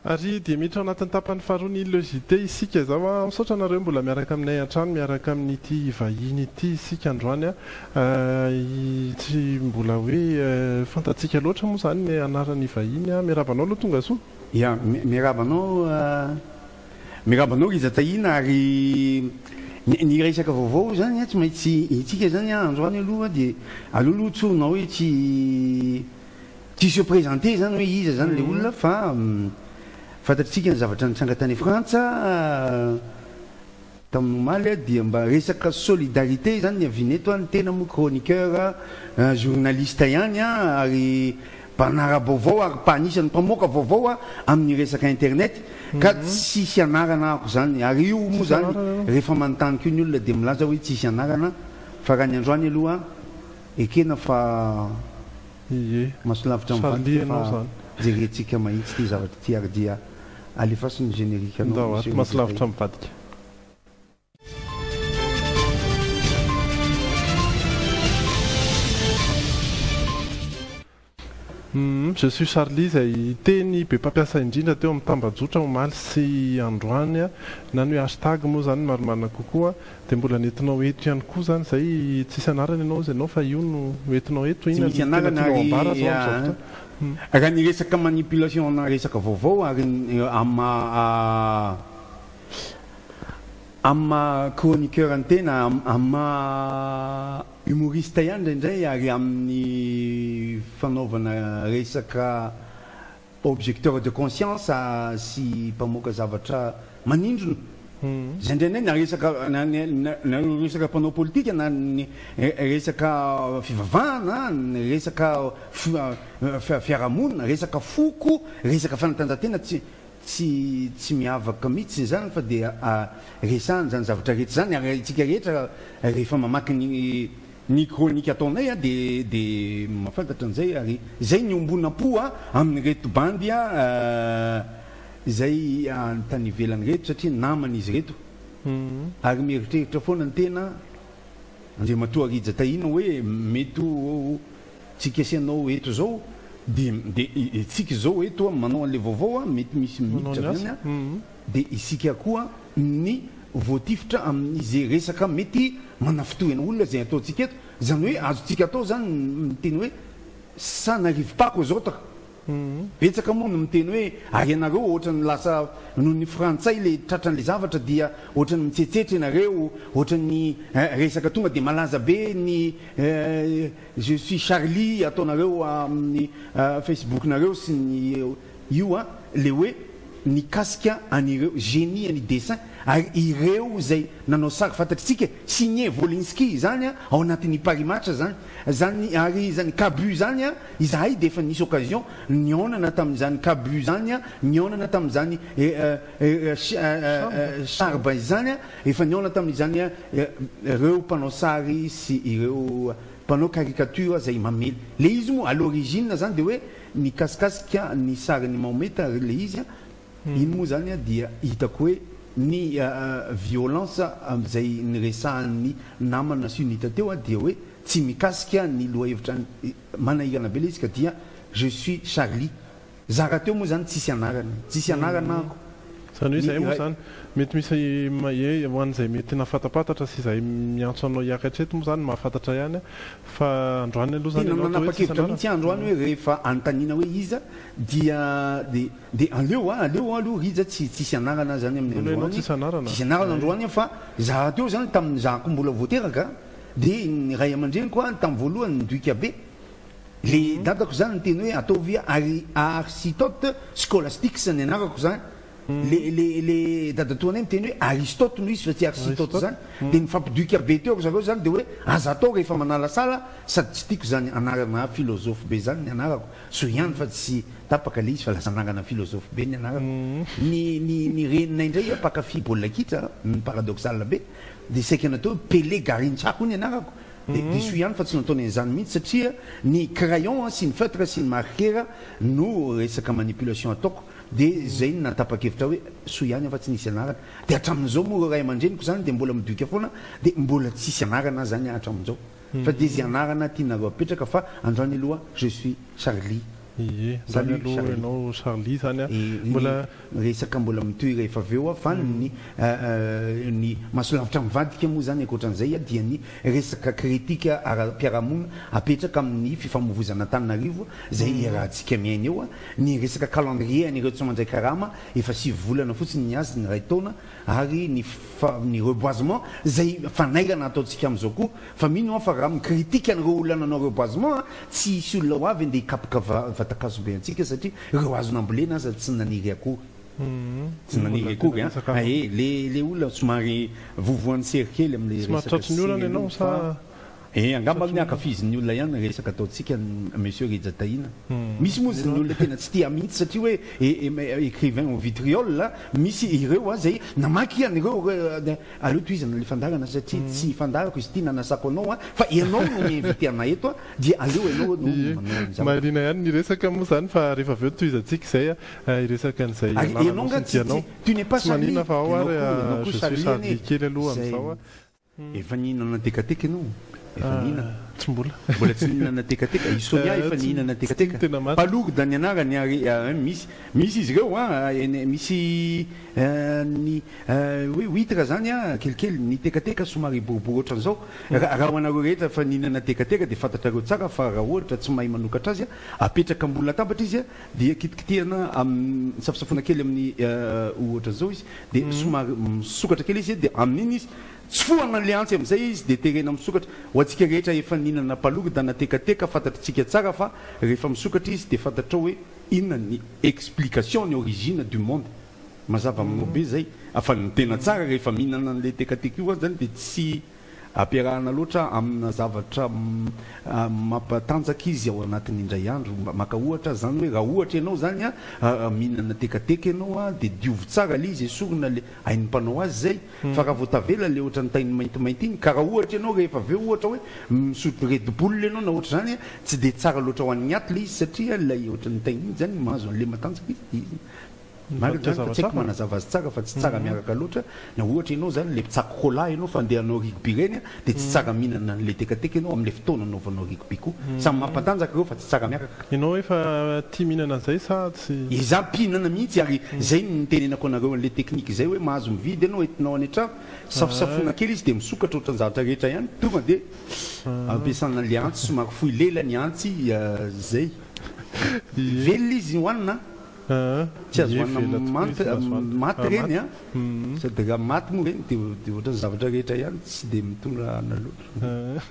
Ary dia miditra ao anatin'ny tapany faharoa ny Le JT isika izao a. Misaotra anareo mbola miaraka aminay hatrany, miaraka amin'ity vahiny ity isika androany a. Tsy mbola hoe fantatsika loatra moa izany ny anaran'ny vahiny a. Miarahaba anao aloha tongasoa. Ya, miarahaba anao, miarahaba anao Rija Tahiana ary ny resaka vaovao izany tsy maintsy itsika izany androany aloha dia aleo aloha tsorina hoe tsy Tsy se présenter zany hoe iza zany le olona fa fantatritsika ny zavatra nitranga tany Frantsa tamin'ny omaly dia mba resaka solidarité zany niaviana eto ny tena moa chroniqueur, journaliste ihany ary mpanara-baovao ary anisan'ny mpamoaka vaovao amin'ny resaka internet ka tsisy anarana ako zany ary io moa zany rehefa manontany koa ny olona dia milaza hoe tsisy anarana fa raha ny androany aloha ekena fa Ie. Maso lavitra Charlie mivadika ianao fa zany. jerentsika mahitsy ity zavatra ity ary dia alefaso ny générique anao Ndao ary monsieur maso Rija lavitra Tahiana. mivadika. Humm je suis Charlie izay teny be mpampiasa indrindra teo amin'ny tambajotra omaly sy androany na ny hoe hashtag moa izany marimarina kokoa Dia mbola nentinao eto ihany koa izany izay, tsisy anarana ianao hozy ianao fa io no entinao eto, Tsy inona misy no tena anarana tianao ary ambara izao amin'izao fotoana? Raha ny resaka manipulation na resaka vaovao ary ny amin'ny maha amin'ny maha chroniqueur ny tena, amin'ny maha humoriste ihany indraindray ary amin'ny fanaovana resaka Objecteur de conscience sy mpamoaka zavatra manindrona izay indraindray na resaka na na resaka mpanao politika na ny resaka fivavahana ny resaka fiarahamonina resaka foko resaka fanatanjahantena tsy tsy tsy miavaka mihitsy izany fa dia resahana izany zavatra rehetra izany ary isika rehetra rehefa mamaky ny Ny chronique ataonay a de de mahafantatra an'izay ary izay ny iombonam-po a amin'ireto bandy a izay any tany ivelany ireto satria namana izy ireto ary mieritreritra foana ny tena Andriamatoa Rija Tahiana hoe mety ho tsika sy ianao eto izao de de itsika izao eto a manao an'ilay vaovao a mety misy Manao miditra ny avy asa. any a de isika koa ny voatifitra amin'izay resaka mety manafintohina olona izay ataontsika eto, izany hoe azontsika atao izany ny miteny hoe ça n'arrive pas qu'aux autres. Betsaka moa no miteny hoe ary ianareo ohatran'ny lasa noho ny frantsay ilay tratran'ilay zavatra dia ohatran'ny mitsetsetra ianareo, ohatran'ny resaka tonga dia malaza be ny je suis Charlie ataonareo amin'ny Facebook-nareo sy ny Io an, le hoe nikasika an'ireo génie ny dessin ary ireo izay nanao sary fantatr'tsika e, signé Wolinski izany an, ao anatin'ny Paris Match zany, zany ary izany Cabu zany an, izahay dia efa nisy occasion nihaonana tamin'izany Cabu zany an, nihaonana tamin'izany Charb izany an, efa nihaona tamin'izany ireo mpanao sary sy ireo mpanao caricature izay mamely. Le izy moa à l'origine zany dia hoe Nikasikasika ny sarin'i Mahomet ary ilay izy an, iny moa izany an dia hitako hoe ny violence izay niresahan'ny namana sunnite teo an dia hoe tsy mikasika ny lohahevitra manahirana be ilay izy ka dia je suis Charlie. Za rahateo moa izany tsisy anarana, tsisy anarana aho. Izany hoe izay moa izany, mety misy e, ho an'izay mety nahafantapantatra sy izay miantso anao hiakatra eto moa izany mahafantatra ihany fa androany aloha izany Tena ianao atao hoe tsisy nanapa-kevitra anarana. mihitsy aho androany hoe rehefa anontaniana hoe iza dia dia dia aleo a, aleo aloha Rija tsy tsisy anarana aho izany amin'ny Mbola ianao androany, tsisy anarana tsisy anarana e. androany aho fa za rahateo izany tamin'ny za ko mbola vao teraka dia ny ray aman-dreniko a tamin'ny voalohany nidoika be, le dadako zany niteny hoe ataovy ary Arsitote Scholastics ny anarako zany, le le le dadatoanay miteny hoe Aristote no izy fa tsy Arsitote zany, de nifampidoika be teo ry zareo zany de hoe aza atao rehefa manalasala sady tsy tiako zany anarana philosophe be zany ny anarako, soa ihany fa tsy tapaka le izy fa lasa anarana philosophe be ny anarako. Ny ny ny reninay indray mpankafy baolina kitra, paradoxal be, de saika natao hoe Pele Garrincha koa ny anarako, Dia diso ihany fa tsy nataony an'izany mihitsy satria ny crayon sy ny feutre sy ny marquer no resaka manipulation ataoko dia izay no nahatapa-kevitra hoe soa ihany aho fa tsy nisy anarana. Dia hatramin'izao moa ireo ray aman-dreniko izany dia mbola midoika foana dia mbola tsisy anarana izany hatramin'izao fa dia izay anarana tianareo apetraka fa androany aloha je suis Charlie. Ie, zany Salut aloha Charlie. ianao Charlie zany a. E, ny Mbola resaka mbola mitohy rehefa avy eo a, fa ny ny masolavitra mivadika moa zany ankoatran'izay a dia ny resaka kritika ara-piarahamonina apetraka amin'ny fifamoivoizana Antananarivo izay iarahantsika miaina eo a, ny resaka calendrier an'ireo tsy mandray karama efa 9 volana fotsiny ny azy ny iray taona ary ny fa ny reboisement izay fanairana ataontsika amin'izao koa. Fa mino aho fa raha mi-critique an'ireo olona nanao reboisement tsy hisy olona ho avy andeha hikapoka vatan-kazo be antsika satria ireo hazo nambolena aza tsy naniry akory. Tsy naniry akory an. Ae, le le olona somary vovoan'ny sery kely amin'ilay Somary resaka tratry ny orana sery ianao io sa fa e, angamba tratry ny ny ankafizin'ny olona ihany ny resaka ataontsika Monsieur Rija Tahina. Misy moa ny olona tena tsy tia mihitsy satria hoe écrivain au vitriol misy ireo zay namaky an'ireo. Aleo tohizana le fandaharana satria tsy fandaharako izy ity nanasako anao an, fa ianao no mi-inviter anay eto an, dia aleo ianao no Ie, manao ny zavatra. mahaliana ihany ny resaka moa izany fa rehefa avy eo tohizantsika izay hiresaka an'izay Ary ianao lalanao sy nga ny tsy dianao. tsy tu n'es pas Tsy maninona Charlie, fa ao ianao ary koa ianao koa je suis Charlie Charlie anie kely aloha zay. amin'izao. Efa nihinana tekateka ianao? Efa nihinana? Tsy mbola. Mbola tsy nihinana tekateka? I Sonia efa Tsy nihinana tsy tiako tekateka? tena marina. Palourde ny anarany ary misy misy izy ireo an, eny misy ny hoe huitre zany an, kelikely, ny tekateka somary boribory ohatran'izao. Raha raha ho anareo rehetra efa nihinana tekateka dia fantatrareo tsara fa raha ohatra tsy mahay manokatra azy an, apetraka ambony latabatra izy an, dia kitikitihana amin'ny safosafoina kely amin'ny ohatran'izao izy dia somary misokatra kely izy dia amin'iny izy Tsofohana an'ilay antsy amin'izay izy dia terena misokatra. Ho antsika rehetra efa nihinana palourde na tekateka fantatritsika tsara fa rehefa misokatra izy dia fantatrao hoe inona ny explication ny origine du monde. Mazava aminao be izay. Fa ny tena tsara rehefa mihinana an'ilay tekateka io zany dia tsy ampiarahana loatra amina zavatra mampatanjaka izy ao anatin'ny indray andro. Maka ohatra aho zany hoe raha ohatra ianao zany mihinana tekateka ianao dia diovy tsara ilay izy esorina ilay hain'ny mpanao azy izay. Fa raha vao tavela le ohatran'ny tainy maintimainty iny, ka raha ohatra ianao rehefa avy eo ohatra hoe misotro red bull ianao na ohatr'izany tsy dia tsara loatra ho an'ny aty le izy satria ilay ohatran'ny tainy iny zany mahazo an'le matanjaka izy. Marina Mivadika zany fa tsy zavatra haiko hafa. manazava azy tsara fa tsy tsara miaraka loatra na ohatra ianao zany le mpitsako cola ianao fa andeha hanao rugby reny dia tsy tsara mihinana an'le tekateka ianao amin'le fotoana anaovanao rugby koa. Samy mampatanjaka ireo fa tsy tsara miaraka. Ianao efa tia mihinana an'izay sa tsy. Izaho mpihinana mihitsy ary izay no nitenenako anareo an'ilay technique izay hoe mahazo mividy ianao entinao any an-trano, safosafoina kely izy dia misokatra ohatran'ny zavatra rehetra ihany, tonga dia ampiasana an'ilay antsy somary fohy lela ny antsy izay. Velona izy hohanina an, tsy azo hohanina manta, maty ireny an, sady raha maty moa ireny dia dia ohatran'ny zavatra rehetra ihany tsy dia mitondra ana loatra.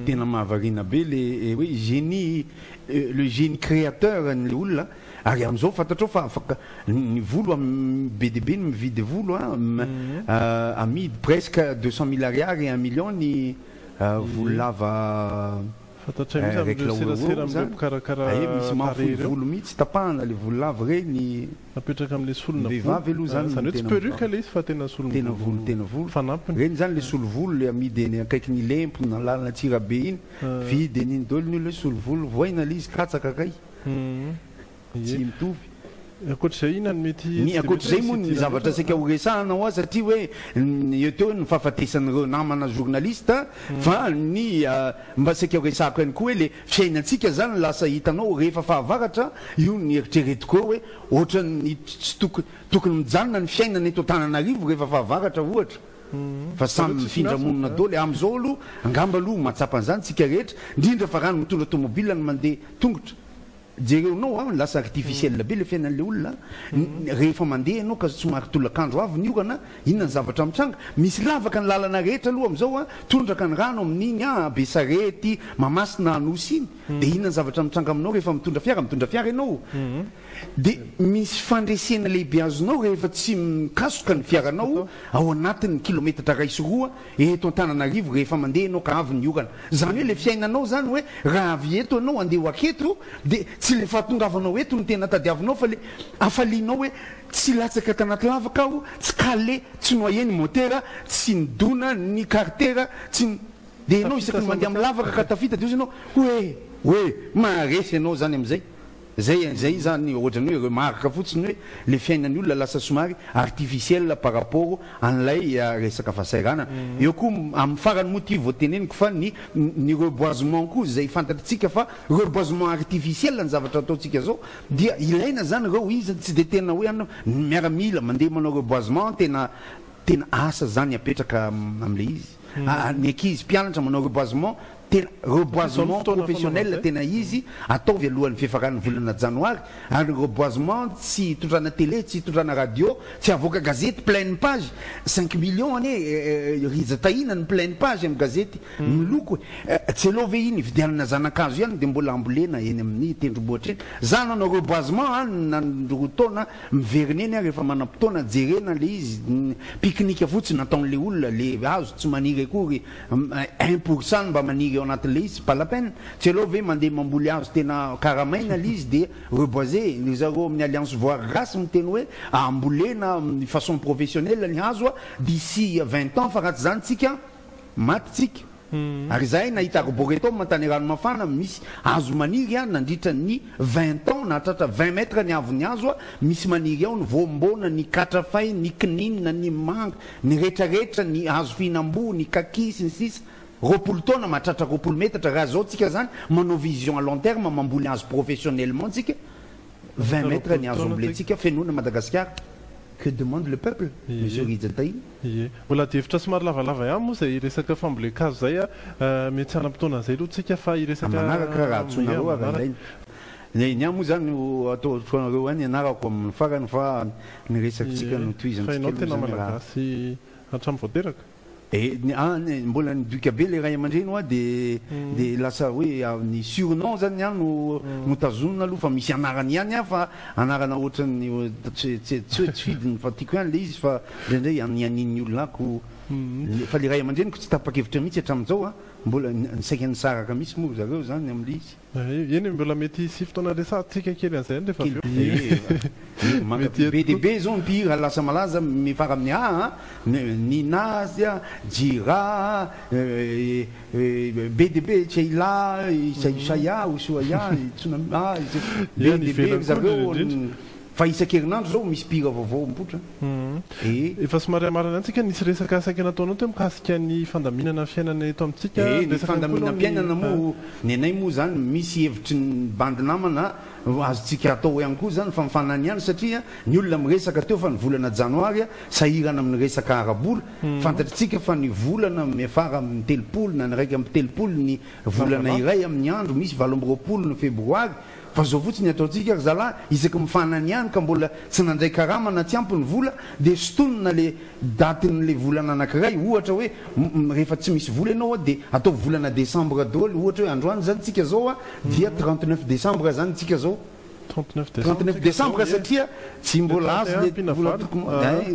Tena mahavariana be le hoe génie le génie créateur an'le olona ary amin'izao fantatrao fa afaka ny volo be dia be ny mividy volo an amidy presque 200 000 ariary un million ny volo lava. Fantatray mihitsy amin'ireo serasera amin'ireo mpikarakara Ae misy tarehy mahafohy ireo. volo mihitsy tapahana le volo lava ireny. Apetraka amin'ilay Ny solona volo. vehivavy aloha zany Izany no hoe tsy tena perruque ilay izy fa tena tena volo solom-bolo tena volo. fanampiny. Ireny zany le solovolo le amidy eny akaikin'Ilempona lalana Antsirabe iny, vidy an'iny daholo ny olona hoe solovolo, voaina le izy katsaka kay. Tsy Ie. mitovy. Ankoatr'izay inona no mety Ny tsy dia mety ankoatr'izay hoe moa misy ny idirana zavatra loatra? saika horesahana hoa satria hoe eo teo ny fahafatesan'ireo namana journaliste fa ny mba saika horesahako ihany koa hoe le fiainantsika zany lasa hitanao rehefa fahavaratra io ny eritreretiko eo hoe ohatran'ny tsy tokony tokony mijanona ny fiainana eto Antananarivo rehefa fahavaratra ohatra fa Zareo samy tsisy mifindra miasa monina a. daholo amin'izao aloha angamba aloha mahatsapa an'izany tsika rehetra indrindra fa raha ny mitondra tomobile ny mandeha tongotra Jereonao an, lasa artificiel be le fiainan'le olona an, rehefa mandeha ianao ka somary tolakandro avy ny orana, inona ny zavatra mitranga? Misy lavaka ny lalana rehetra aloha amin'izao an, tondraka ny rano amin'iny an, Besarety, Mahamasina, Anosy iny, dia inona ny zavatra mitranga aminao rehefa mitondra fiara? Mitondra fiara ianao, dia misy fandresena lehibe azonao rehefa tsy mikasoka ny fiaranao ao anatin'ny kilometatra iray sy roa Eto Antananarivo rehefa mandeha ianao ka avy ny orana. Izany hoe le fiainanao izany hoe raha avy eto ianao andeha ho aketo dia tsy le fahatongavanao eto no tena tadiavinao fa le hafalianao hoe tsy latsaka tanaty lavaka aho, tsy calé, tsy noyé ny motera, tsy nidona ny carter, tsy dia ianao Tafita isaky ny mandeha soa amin'ny aman-tsara. lavaka ka tafita dia hozy ianao hoe hoe maharesy ianao izany amin'izay. Zay zay zany ohatrany hoe remarque fotsiny hoe le fiainan'ny olona lasa somary artificiel par rapport an'ilay resaka fahasahiranana. Eo koa amin'ny farany moa ity vao teneniko fa ny ny reboisement koa izay fantatritsika fa reboisement artificiel ny zavatra ataontsika zao dia ilaina zany ireo izy tsy dia tena hoe an ny miaramila mandeha manao reboisement tena tena asa zany apetraka am'le izy. Ny ankizy mpianatra manao reboisement Tena reboisement professionnel tena izy, ataovy alohan'ny fiafaran'ny volana janoary, ary reboisement tsy hitondrana télé, tsy hitondrana radio, tsy avoaka gazety pleine page, cinq millions anie Rija Tahina ny pleine page amin'ny gazety miloko e, tsy aleo ve iny hividianana zana-kazo ihany dia mbola ambolena eny amin'ny tendrombohitra eny, za nanao reboisement an nandroa taona miverina eny aho rehefa manam-potoana jerena le izy, pique-nique fotsiny nataon'le olona, le hazo tsy maniry akory. 1% no mba maniry ao anatin'ilay izy, pas la peine. Tsy aleo ve mandeha mamboly hazo tena karamaina ilay izy dia reboiser. Ry zareo amin'ny Alliance Voary Gasy miteny hoe ambolena amin'ny façon professionnelle ny hazo d'ici 20 ans fa raha tsy izany tsika maty tsika. Ary izahay nahita arboretum tany Ranomafana misy hazo maniry nandritra ny 20 ans nahatratra 20 mètres ny haavon'ny hazo misy maniry ao ny voamboana, ny katrafay, ny kininina, ny manga. Ny retraretra, ny hazo fihinam-boa, ny kaki, sy ny sisa 20 taona mahatratra 20 metatra, raha zao tsika zany manao vision à long terme mamboly hazo professionnellement tsika, 20 mètres ny hazo ambolentsika, fenoina Madagasikara, que demande le peuple Monsieur Rija Tahina? Ie. Mbola adihevitra somary lavalava ihany moa izay resaka fambolen-kazo izay a. Mety tsy hanam-potoana an'izay aloha tsika fa hiresaka Manaraka raha antsoinareo ary ilaina. Ny ahy moa zany ho ataoko anareo ihany ny anarako amin'ny farany fa ny resakintsika Ie, no fa tohizantsika ianao aloha tena zany raha. Malagasy hatramin'ny vao teraka? Eh, ny ahy mbola nidoika be le ray aman-dreny hoa de de lasa hoe ny surnom zany ny ahy no notazonina aloha fa misy anarany ihany aho fa anarana ohatran'ny tsy tsy tsy hoe tsy fidiny fa tiako ihany le izy fa indraindray anianian'ny olona ako fa le ray aman-dreniko tsy tapa-kevitra mihitsy hatramin'izao a, mbola saika nisaraka mihitsy moa ry zareo zany amin'le izy. Eny e, mbola mety hisy fotoana resahantsika kely an'izay any rehefa avy eo. Mety Be dia be izao ny mpihira lasa malaza mifara amin'ny A a, Nina, Jira, be dia be, Sheila, Isaia, Ushuaia, Tsunami, be dia be ry zareo. Fa isan-kerinandro izao misy mpihira vaovao mipoitra e. Efa somary hamarana ihany tsika, nisy resaka saika nataonao teo mikasika ny fandaminana ny fiainana eto amintsika, E, ny resaka ihany koa aloha ny fandaminam-piainana moa, ny anay moa izany misy hevitry ny bandy namana azontsika atao ihany koa izany fa mifanany ihany satria ny olona miresaka teo fa ny volana janoary sahirana amin'ny resaka ara-bola, fantatritsika fa ny volana miafara amin'ny 30 na ny 31 ny volana iray amin'ny andro misy 28 ny febroary Fa zao fotsiny ataontsika ry zalahy, isaky mifanany ihany ka mbola tsy nandray karama na tsy ampy ny vola dia sintonina le datin'le volana anakiray, ohatra hoe rehefa tsy misy vola ianao dia ataovy volana décembre daholo, ohatra hoe androany zany tsika zao a dia 39 décembre zany tsika zao, 39 décembre satria tsy mbola azo le vola tokony,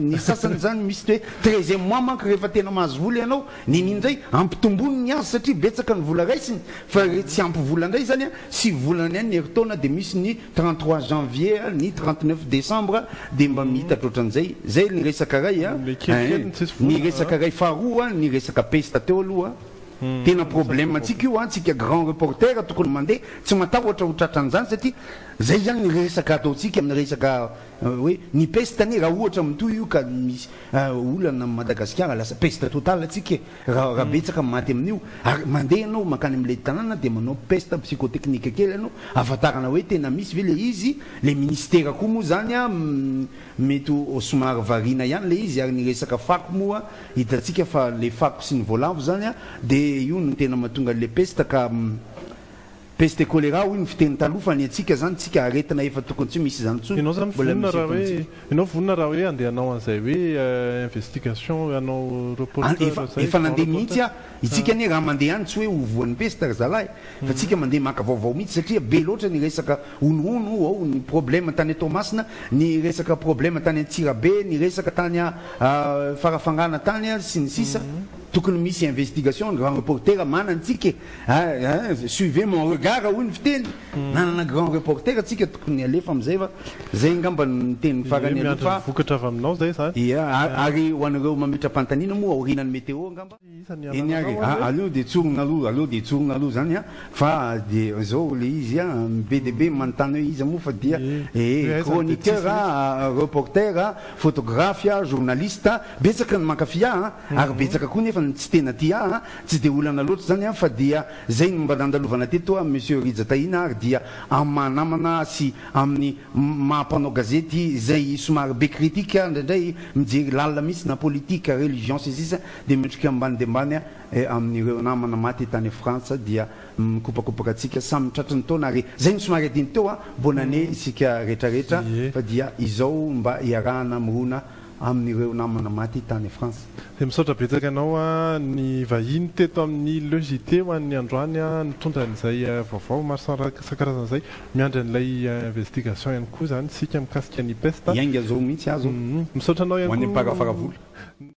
ny sasany zany misy hoe treizième mois manko rehefa tena mahazo vola ianao Neny indray ampitombony ny azy satria betsaka ny vola raisiny fa re tsy ampy vola indray zany a, sivy volana ihany ny herintaona dia misy ny 33 janvier ny 39 décembre dia mba mihitatra ohatran'izay, zay ny resaka ray a, ein, ny resaka ray faharoa ny resaka pesta teo aloha tena problème antsika io an, tsika grand reporter tokony mandeha tsy matahotra ho tratran'izany satria zay zany ny resaka ataontsika amin'ny resaka hoe ny peste anie raha ohatra mitohy io ka misy olana amin'i Madagasikara, lasa peste totale tsika e, raha raha betsaka ny maty amin'io, ary mandeha ianao mankany amin'ilay tanàna dia manao peste psychotechnique kely ianao ahafantarana hoe tena misy ve ilay izy, ilay ministera koa moa zany an mety ho somary variana ihany ilay izy, ary ny resaka fako moa hitantsika fa ilay fako sy ny voalavo zany an dia io no tena mahatonga an'ilay peste ka. Peste choléra hoy ny fiteny taloha fa ny antsika zany tsika aretina efa tokony tsy misy izany intsony Ianao zany mbola vonona misy raha eto hoe amintsika. ianao vonona raha hoe andeha hanao an'izay hoe investigation hanao An reporter efa zay efa grand nandeha mihitsy reporter aho, itsika anie raha mandeha any tsy hoe ho voan'ny peste ry zalahy fa tsika mandeha maka vaovao mihitsy satria be loatra ny resaka honohono ao, ny problème tany Toamasina, ny resaka problème tany Antsirabe, ny resaka tany Farafangana tany sy ny sisa. Tokony misy investigation, grand reporter manana tsika e. Ah, suivez mon regard hoy ny fiteny. Nanana grand reporter tsika, tokony alefa amizay fa zay angamba ny teny farany aloha Miandry fa ny vokatra avy aminao zay zany. Ia, ary ho an'ireo mametra-panontaniana moa aorianan'ny météo angamba. Iza ny Eny ary, anaranao ary? Aleo dia tsorina aloha, aleo dia tsorina aloha zany a, fa dia zao le izy a, be dia be manontany hoe iza moa fa dia Ie, hoe eh aiza no dia chroniqueur tsisy mihitsy. A, reporter a, photographe a, journaliste a, betsaka ny mankafy ahy a, ary betsaka koa nefa ny tsy tena tia ahy a, tsy dia olana loatra zany a, fa dia zay no mba nandalovana teto a, Monsieur Rija Tahina, ary dia amin'ny maha namana sy amin'ny maha mpanao gazety izay somary be critique indraindray, mijery lalina mihitsy na politique, religion sy ny sisa, dia miondrika ambany dia ambany amin'ireo namana maty tany Frantsa dia mikopakopaka antsika samy tratry ny taona ary zay no somary adino teo a, bonne année isika rehetrarehetra fa dia izao mba iarahana mirona amin'ireo namana maty tany Frantsa. Dia misaotra betsaka anao ny vahiny teto amin'ny Le JT ho an'ny androany nitondra an'izay vaovao maro isan-karazany izay. Miandry an'ilay investigation ihany koa izany isika mikasika ny peste. Hiainga zao mihitsy aho zao. Misaotra anao Ho ihany any koa. Amparafaravola.